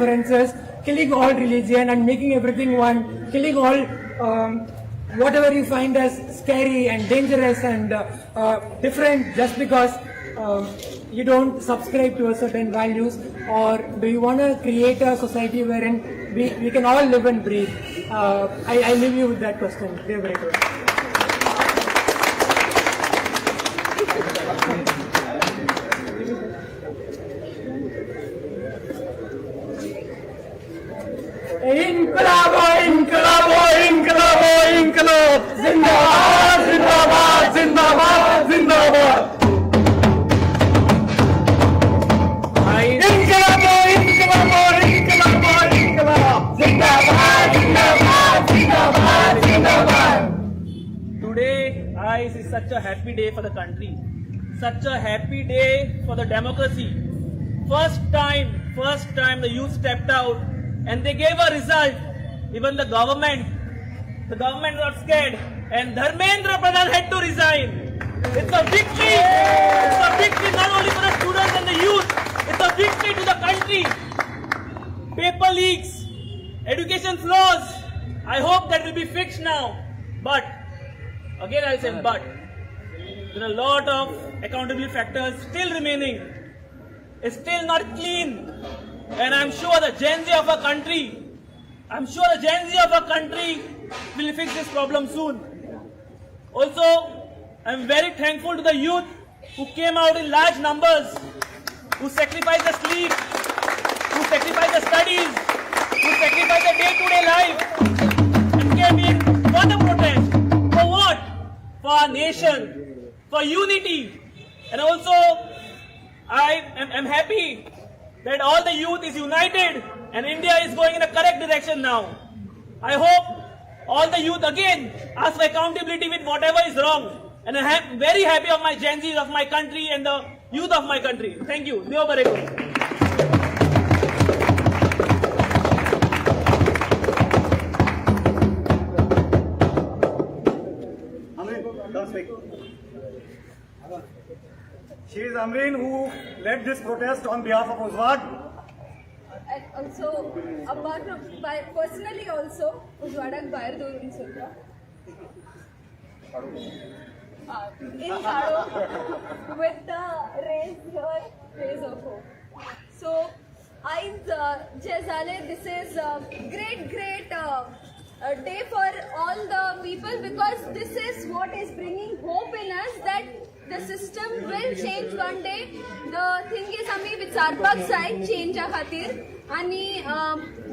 differences, killing all religion and making everything one, killing all whatever you find as scary and dangerous and different just because you don't subscribe to a certain values? Or do you want to create a society wherein we can all live and breathe? I leave you with that question. Dear Breaker. Inquilab, Inquilab, Inquilab, Inquilab! Zindabad, Zindabad, Zindabad, Zindabad! Inquilab, Inquilab, Inquilab, Inquilab! Zindabad, Zindabad, Zindabad, Zindabad! Today, is such a happy day for the country, such a happy day for the democracy. First time the youth stepped out and they gave a result. Even the government got scared and Dharmendra Pradhan had to resign. It's a victory. It's a victory not only for the students and the youth. It's a victory to the country. Paper leaks, education flaws. I hope that will be fixed now. But again I'll say but there are a lot of accountability factors still remaining. It's still not clean. And I'm sure the Gen Z of our country, I'm sure the Gen Z of our country will fix this problem soon. Also, I'm very thankful to the youth who came out in large numbers, who sacrificed their sleep, who sacrificed their studies, who sacrificed their day-to-day life and came in for the protest. For what? For our nation, for unity. And also, I am happy that all the youth is united and India is going in the correct direction now. I hope all the youth again ask for accountability with whatever is wrong. And I am very happy of my Gen Zs of my country and the youth of my country. Thank you. Deo Bareko. Amreen, come speak. She is Amreen who led this protest on behalf of Uzwad. And also, apart from by personally also, उजवाडाक भायर दवरून सुद्दां in Kado with the rays here, rays of hope. So, आयज जे जालें, this is great, great day for all the people because this is what is bringing hope in us that the system will change one day. The thing is, आमी विचारपाक जाय चेंजा खातीर आनी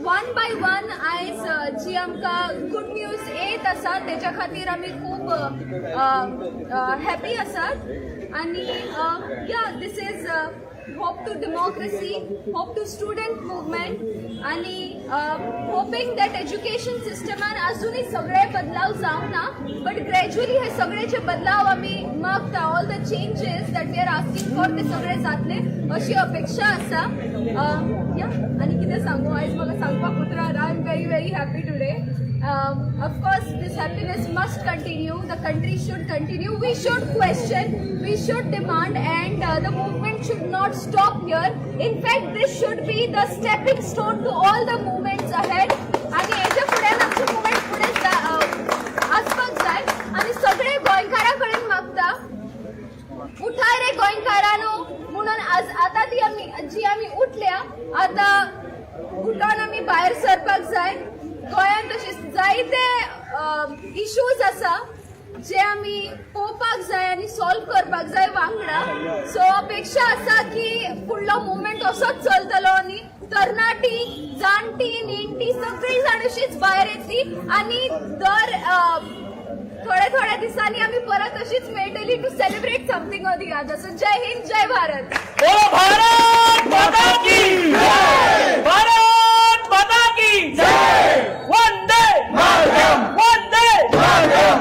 one by one आयज जी आमकां good news येत आसा, तेच्या खातीर आमी खूब हॅपी आसात. आनी yeah, this is hope to democracy, hope to student movement आणि hoping that education सिस्टमान अजूनही सगळे बदलाव जावंक ना, बट ग्रॅज्युअली हे सगळे जे बदलाव आमी मागता, all the changes that we are asking for, ते सगळे जातले अशी अपेक्षा आसा. या, आनी कितें सांगू? आयज म्हाका सांगपाक उतरां. I am very, very happy today. Of course, this happiness must continue. The country should continue. We should question, we should demand, and the movement should not stop here. In fact, this should be the stepping stone to all the movements ahead. आणि हेच्या फुडें आमचे movement फुडें आसपाक जाय. आनी सगळे गोंयकारा कडेन मागता, उठाय रे गोंयकारांनो म्हणून. आज आतां ती आमी जी आमी उठल्या, आतां उठोन आमी भायर सरपाक जाय. गोंयांत तशे जायते इश्यूज आसा जे आमी पळोवपाक जाय आनी सॉल्व करपाक जाय वांगडा. सो अपेक्षा आसा की फुडलो मुवमेंट असोच चलतलो आनी तरणाटी, जाणटी, नेणटी सगळी जाण अशीच भायर येतली आनी दर थोड्या थोड्या दिसांनी आमी परत अशीच मेळटली to celebrate something or the other. So Jai Hind, Jai Bharat. बोलो भारत माता की जय! भारत माता की जय! वंदे मातरम! वंदे मातरम!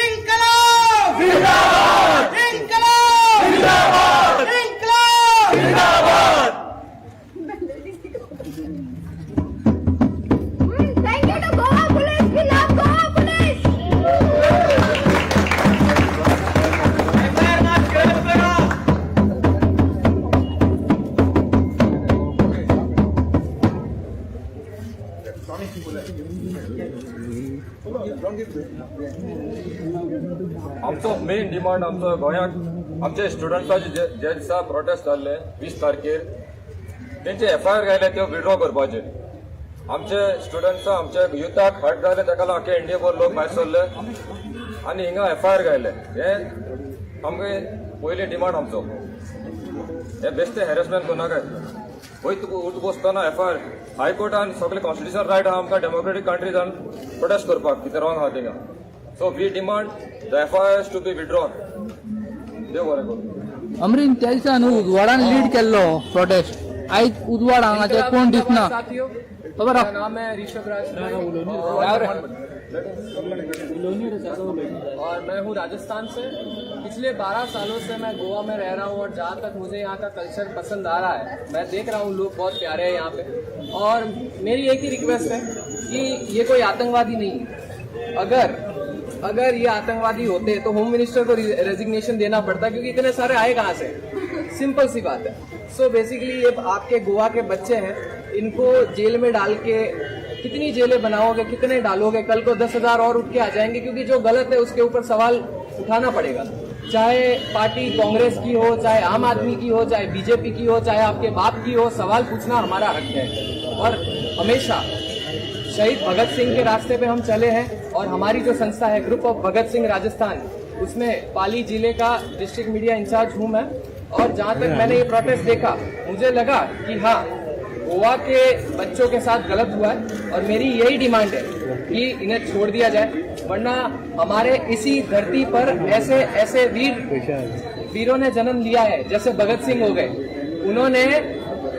इन्कलाब! जिंदाबाद! इन्कलाब! जिंदाबाद! इन्कलाब! जिंदाबाद! Thank you to Goa Police. We love Goa Police. आमचो मेन डिमांड आमचो गोंयांत आमचे स्टुडंट्साचे जे जे दिसा प्रोटेस्ट जाल्ले 20 तारखेर, तेंचे एफआयआर घायले त्यो विड्रॉ करपाचे. आमचे स्टुडंट्स, आमच्या युथाक हर्ट जाले, ताका लागून आख्खे इंडियाभर लोक भायर सरले आनी हिंगा एफआयआर घायले. हे आमगे पयली डिमांड आमचो. हे बेश्टे हॅरेसमेंट करनाकाय. वय तुका उठ बसतना एफआयआर. हायकोर्टान सगळे कॉन्स्टिट्युशन रायट आहा आमकां डेमोक्रेटीक कंट्रीजान प्रोटेस्ट करपाक, कितें रॉंग आहा थिंगा. So we demand the FIR to be withdrawn. देव बरें करूं. अमरीन, त्या दिसा न्हू उजवाडान लीड केल्लो प्रोटेस्ट. आयज उजवाड हांगाचे कोण दिसना. साथियों, खबर मेरा नाम है ऋषभ राज और मैं हूँ राजस्थान से. पिछले 12 सालों से मैं गोवा में रह रहा हूँ और जहाँ तक मुझे यहाँ का कल्चर पसंद आ रहा है, मैं देख रहा हूँ लोग बहुत प्यारे हैं यहाँ पे. और मेरी एक ही रिक्वेस्ट है कि ये कोई आतंकवादी नहीं है. अगर अगर ये आतंकवादी होते तो होम मिनिस्टर को रेजिग्नेशन देना पड़ता, क्योंकि इतने सारे आए कहाँ से? सिंपल सी बात है. सो बेसिकली ये आपके गोवा के बच्चे हैं. इनको जेल में डाल के कितनी जेलें बनाओगे, कितने डालोगे? कल को 10,000 और उठ के आ जाएंगे, क्योंकि जो गलत है उसके ऊपर सवाल उठाना पड़ेगा, चाहे पार्टी कांग्रेस की हो, चाहे आम आदमी की हो, चाहे बीजेपी की हो, चाहे आपके बाप की हो. सवाल पूछना हमारा हक है और हमेशा शहीद भगत सिंह के रास्ते पे हम चले हैं. और हमारी जो संस्था है, ग्रुप ऑफ भगत सिंह राजस्थान, उसमें पाली जिले का डिस्ट्रिक्ट मीडिया इंचार्ज हूं मैं. और जहां तक मैंने ये प्रोटेस्ट देखा, मुझे लगा कि हाँ, गोवा के बच्चों के साथ गलत हुआ है और मेरी यही डिमांड है कि इन्हें छोड़ दिया जाए, वरना हमारे इसी धरती पर ऐसे ऐसे वीर वीरों ने जन्म लिया है, जैसे भगत सिंह हो गए. उन्होंने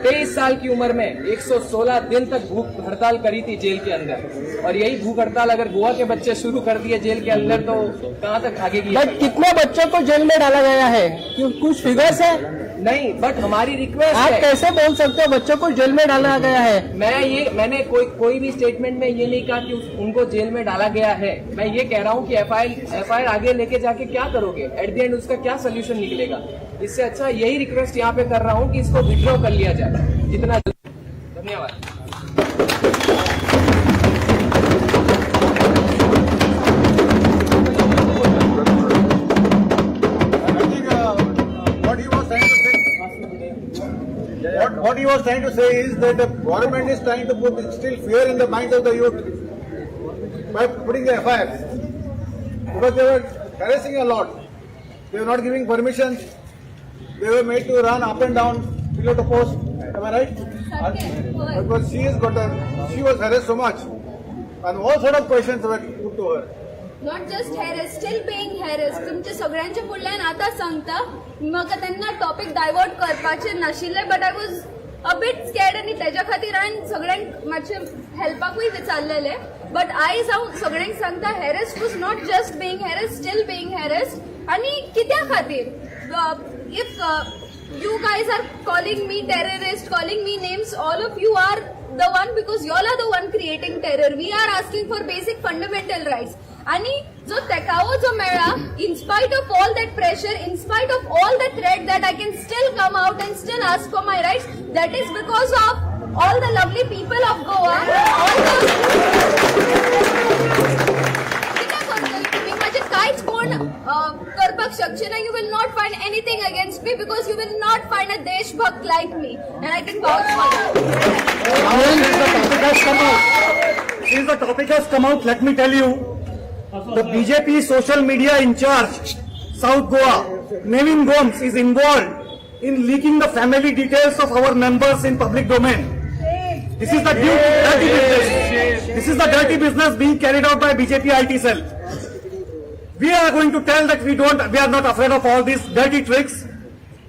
23 साल की उम्र में 116 दिन तक भूख हड़ताल करी थी जेल के अंदर. और यही भूख हड़ताल अगर गोवा के बच्चे शुरू कर दिए जेल के अंदर तो कहाँ तक भागेगी? बट कितने बच्चों को जेल में डाला गया है? क्यों, कुछ फिगर्स है? नहीं, बट हमारी रिक्वेस्ट आप है. कैसे बोल सकते हो बच्चों को जेल में डाला गया है? मैं ये मैंने कोई कोई भी स्टेटमेंट में ये नहीं कहा कि उनको जेल में डाला गया है. मैं ये कह रहा हूँ कि एफआईआर आगे लेके जाके क्या करोगे? एट the and उसका क्या सोल्यूशन निकलेगा? इससे अच्छा यही रिक्वेस्ट यहाँ पे कर रहा हूँ कि इसको विड्रॉ कर लिया जाए जितना. धन्यवाद. I think what he was trying to say, what he was trying to say is that the government is trying to put still fear in the minds of the youth by putting the FIRs, because they were harassing a lot. They were not giving permissions. They were made to run up and down pillar to post. Am I right? सारकें, हय. Because she was harassed so much, and all sort of questions were put to her. Not just harass, still being harass. तुमच्या सगळ्यांच्या फुडल्यान आतां सांगता, म्हाका तेन्ना topic divert करपाचें नाशिल्लें, but I was a bit scared आनी तेज्या खातीर हांवें सगळ्यांक मातशें हेल्पाकूय विचारलेलें. बट आयज हांव सगळ्यांक सांगता, harass was not just being harass, still being harassed. आनी कित्या खातीर? If you guys are calling me terrorist, calling me names, all of you are the one, because you all are the one creating terror. We are asking for basic fundamental rights. आणि जो तेकावो जो मेळ्ळा, in spite of all that pressure, in spite of all the threat, that I can still come out and still ask for my rights, that is because of all the lovely people of Goa. All कितें करतले तुमी? म्हाजें कांयच कोण करपाक शकचे ना. You will not find anything against me because you will not find a देशभक्त like me, and I can vouch for Since the topic has come out, since the topic has come out, let me tell you, the BJP social media in charge, South Goa, Nevin Gomes, is involved in leaking the family details of our members in public domain. This is the dirty business. This is the dirty business being carried out by BJP IT cell. We are going to tell that we are not afraid of all these dirty tricks.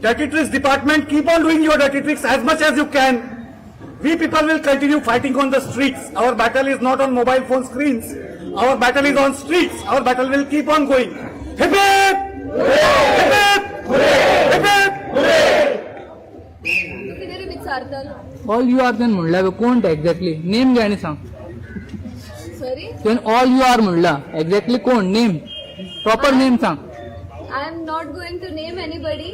Dirty tricks department, keep on doing your dirty tricks as much as you can. We people will continue fighting on the streets. Our battle is not on mobile phone screens. Our battle is on streets. Our battle will keep on going. Hip hip! Hip hip! Hip hip! कितें तरी विचारतलो. All you are तुवें म्हणला, कोण ते exactly? नेम घे आनी सांग. सॉरी? तुवें ऑल you are म्हणला, एक्झॅक्टली कोण? नेम, प्रॉपर नेम सांग. I am not going to name anybody.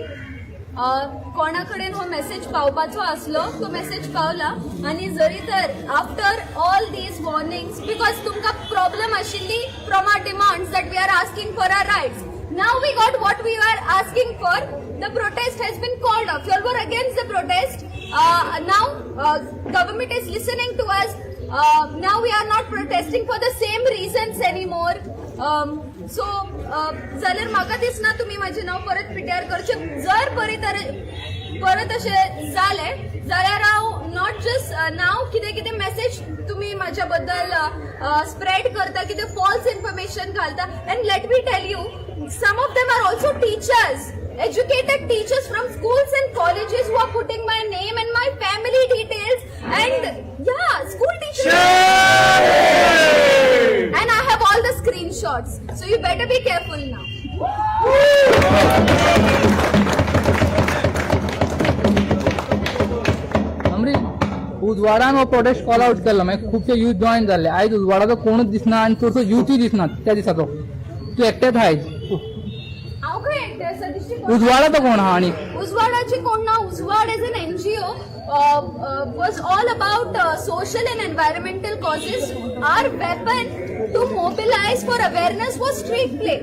कोणा कडेन हो मेसेज पावपाचो आसलो तो मेसेज पावला. आनी जरी तर after all these warnings, because तुमकां प्रॉब्लम आशिल्ली from our demands that we are asking for our rights. Now we got what we are asking for. The protest has been called off. You all were against the protest. Now government is listening to us. Now we are not protesting for the same reasons anymore. So जाल्यार म्हाका दिसना तुमी म्हाजें नांव परत पिट्यार करचें. जर बरी तर परत अशें जालें जाल्यार हांव not just नाव, कितें कितें मेसेज तुमी म्हाज्या बद्दल स्प्रेड करता, कितें फॉल्स इन्फॉर्मेशन घालता. And let me tell you, some of them are also teachers, educated teachers from schools and colleges who are putting my name and my family details, and yeah, school teachers. And I have all the screenshots, so you better be careful now. Amreen, उजवाडान हो protest call out केल्लो, मागीर खुबशे youth join जाल्ले. आयज उजवाडाचो कोणूच दिसना आनी चडसो युथूय दिसना. त्या दिसाचो तूं एकटेच आयज. हांव खंय एकटें आसा? दिश्टी पडटा. उजवाडाचो कोण आहा आनी? उजवाडाची कोण ना. उजवाड as an NGO was all about social and environmental causes. Our weapon to mobilize for awareness was street play.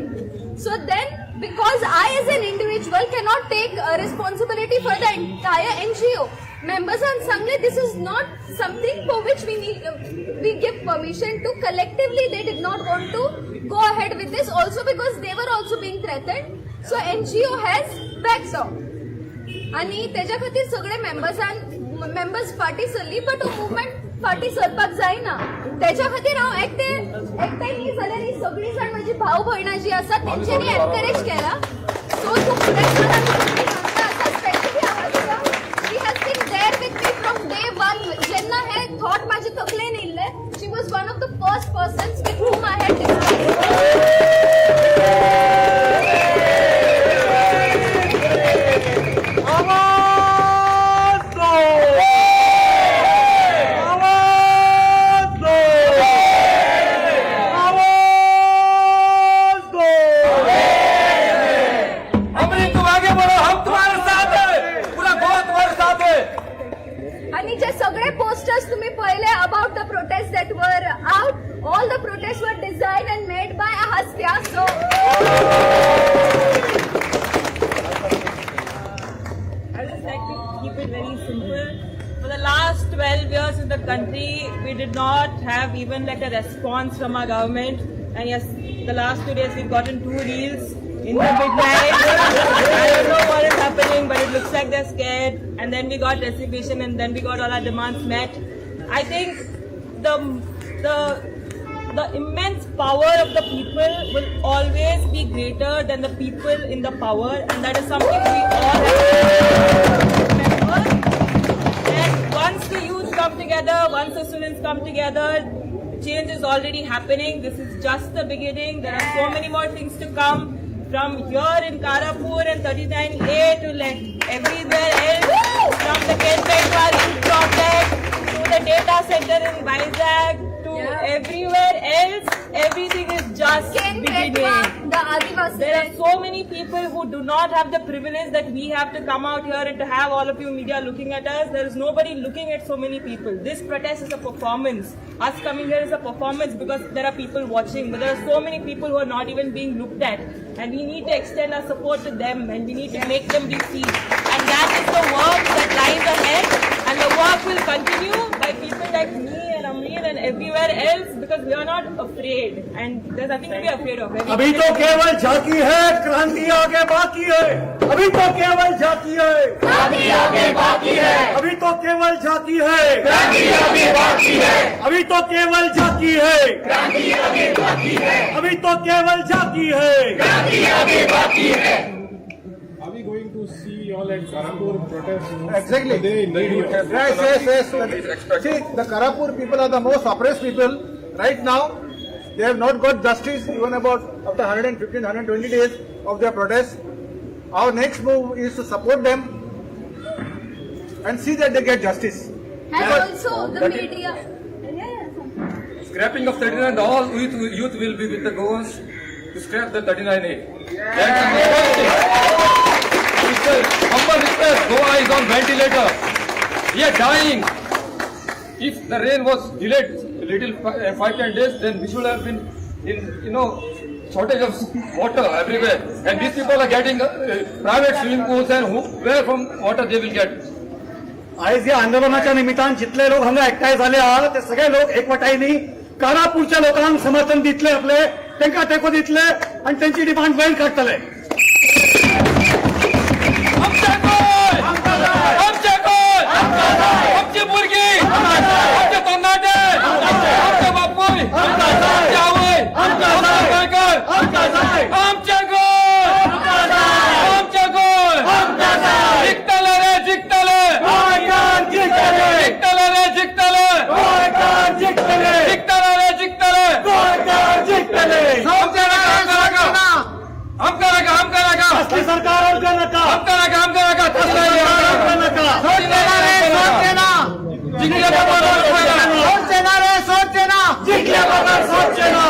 So then, because I as an individual cannot take responsibility for the entire NGO, members and सांगले this is not something for which we need, we give permission to. Collectively they did not want to go ahead with this also because they were also being threatened. So NGO has backed off. आणि तेज्या खातीर सगळे मेंबर्सान members फाटीं सरली, but हो movement फाटीं सरपाक जायना. तेज्या खातीर हांव एकटें एकटें न्ही जाल्यार ही सगळीं जाण म्हजी भाव भयणां जी आसा तेंच्यांनी एनकरेज केला. सो तूं फुडें आसा. Specially she has been there with me from day one. जेन्ना हे थॉट म्हाजे तकलेन येयल्ले, she was one of the first persons with whom I had discussed. आवाज दो, आवाज दो, आवाज दो. अमरीन, तुम आगे बढ़ो, हम तुम्हारे साथ है, पूरा गोवा तुम्हारे साथ है. आणि जे सगळे पोस्टर्स तुम्ही पळयले about the protest that were out, all the protest were design and made by Ahasya. So I just like to keep it very simple. For the last 12 years in the country, we did not have even like a response from our government. And yes, the last 2 days we've gotten two reels in the midnight. I don't know what is happening, but it looks like they're scared. And then we got resignation, and then we got all our demands met. I think the immense power of the people will always be greater than the people in the power, and that is something we all have to remember. And once the youth come together, once the students come together, change is already happening. This is just the beginning. There are so many more things to come from here in Karapur and 39A to like everywhere else, from the Ken Betwa project to the data center in Vizag to everywhere else. Everything is just Ken beginning. Betwa, the Adivasi. There are so many people who do not have the privilege that we have to come out here and to have all of you media looking at us. There is nobody looking at so many people. This protest is a performance. Us coming here is a performance because there are people watching. But there are so many people who are not even being looked at. And we need to extend our support to them and we need to make them be seen. And that is the work that lies ahead. And the work will continue by people like me and Amreen and everywhere else because we are not afraid. And there's nothing to be afraid of. अभी तो केवल झांकी है, क्रांति आगे बाकी है. अभी तो केवल झांकी है, क्रांति आगे बाकी है. अभी तो केवल झांकी है, क्रांति अभी बाकी है. अभी तो केवल झांकी है, क्रांति अभी बाकी है. अभी तो केवल झांकी है. क्रांति अभी बाकी है. Are we going to see you all at Karapur protest? Exactly. They need you. Yes. Please expect. See, the Karapur people are the most oppressed people right now. They have not got justice even about after 115, 120 days of their protest. Our next move is to support them and see that they get justice. And also the media. Yeah. Scrapping of 39, all youth will be with the Goans to scrap the 39A. That's the first thing. It's a humble request. Goa is on ventilator. We are dying. If the rain was delayed little 5-10 days, then we should have been in shortage of water everywhere. And these people are getting private swimming pools and where from water they will get. आयज या आंदोलनाच्या निमित्तान जितले लोक हांगा एकठांय जाले आहा ते सगळे लोक एकवटायनी कारापूरच्या लोकांक समर्थन दितले, आपले तांकां तेंको दितले आनी तेंची डिमांड वयर काडटले. आमचे गोंय, आमचे गोंय, आमची भुरगीं, आमचे तरणाटे, आमचे बापूय, आमची आवय, आमचे गोंयकार, आमचे गोंय, आमचे गोंय, जिखतले रे जिखतले, जिखतले रे जिखतले, जिखतले रे जिखतले, आमकां नाका, आमकां नाका, आमकां नाका, आमकां नाका, असली सरकार आमकां नाका, आमकां नाका, आमकां नाका, आमकां नाका. जिंकले बरोबर जिंकल्या बगर सोडचे ना.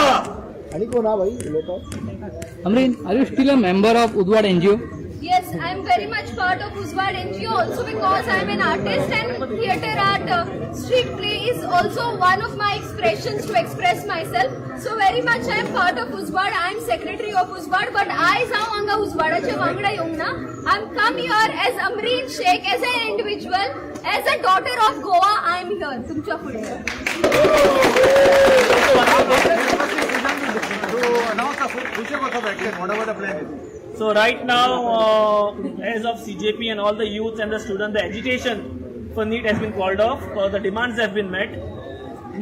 Amreen, are you still a member of Uzwad NGO? Yes, I am very much part of Uzwad NGO also because I am an artist and theatre art, street play is also one of my expressions to express myself. So very much I am part of Uzwad. I am secretary of Uzwad, but आयज हांव हांगा उजवाडाच्या वांगडा येवंक ना. I am come here as Amreen Sheikh, as an individual, as a daughter of Goa. I am here तुमच्या फुडें. To announce the future course of action, whatever the plan is. So right now, as of CJP and all the youths and the students, the agitation for NEET has been called off, or the demands have been met.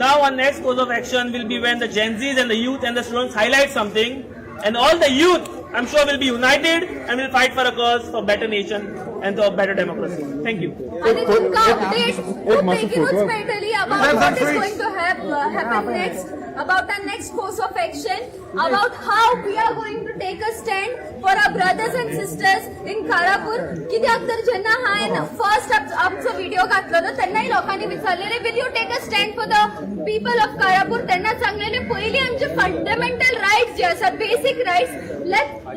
Now our next course of action will be when the Gen Zs and the youth and the students highlight something, and all the youth, I'm sure, will be united and will fight for a cause for better nation and for better democracy. Thank you. आणि तुमकां update खूप बेगीनूच मेळटली about what is going to happen next, about our next course of action, about how we are going to take a stand for our brothers and sisters in Karapur. कित्याक तर जेन्ना हांवें first आमचो video घातलेलो तेन्नाय लोकांनी विचारलेले, will you take a stand for the people of Karapur? तेन्ना सांगलेले, पयलीं आमचे फंडामेंटल रायट्स जे आसात, basic rights,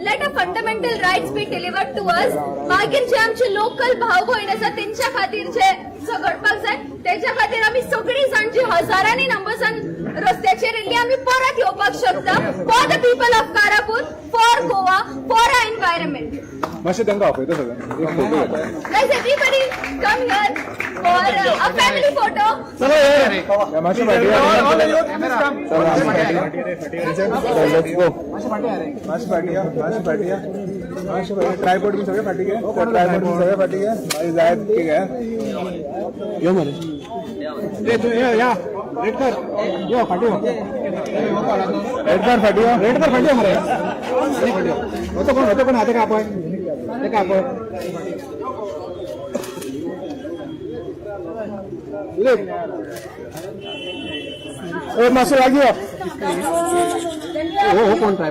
let a fundamental rights be delivered to us. मागीर जे आमचे लोकल भाव भयण आसा तेंच्या खातीर जे झगडपाक जाय तेच्या खातीर आमी सगळीं जाण जी हजारांनी नंबर्सान रस्त्याचेर येयल्ली आमी परत येवपाक शकता for the people of Karapur, for Goa, for our environment. मातशें तांकां आपयता सगळ्यांक, एक फोटो घेता. Guys, everybody come here for a family photo. चलो हे. मातशें फाटी. All the youth, please come. Let's go. मातशें फाटी या, मातशें फाटी या, मातशें फाटी. ट्रायपॉड बी सगळे फाटी घे, ट्रायपॉड बी सगळे फाटी घे. मागीर जाय तितके घे. यो मरे, ए तूं या, रेड कर, यो फाटी यो, रेड कर फाटी यो, रेड कर फाटी यो मरे. होतो कोण, होतो कोण? तेका आपय, तेका आपय. ए मातसो लागीं यो.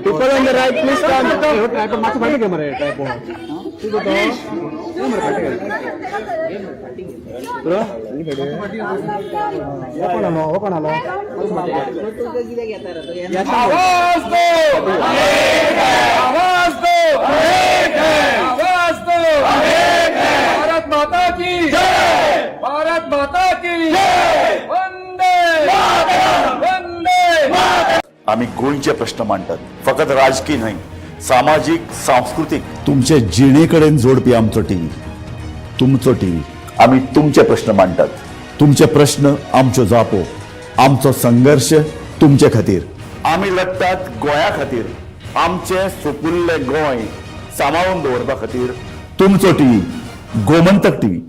People on the right, please come. Tripod मातसो फाटी घे मरे, ट्रायपॉड. हो कोण आलो, हो कोण आलो? आवाज दो, आवाज दो, आवाज दो. भारत माता की जय! भारत माता की जय! वंदे वंदे. आम्ही गोंयचे प्रश्न मांडटात, फकत राजकीय न्हय, सामाजीक, सांस्कृतीक, तुमचे जिणे कडेन जोडपी आमचो टीव्ही, तुमचो टीव्ही. आम्ही तुमचे प्रश्न मांडटात, तुमचे प्रश्न आमच्यो जापो, आमचो संघर्श तुमचे खातीर. आमी लढटात गोंया खातीर, आमचे सुपुल्ले गोंय सांबाळून दवरपा खातीर. तुमचो टीव्ही, गोमंतक टीव्ही.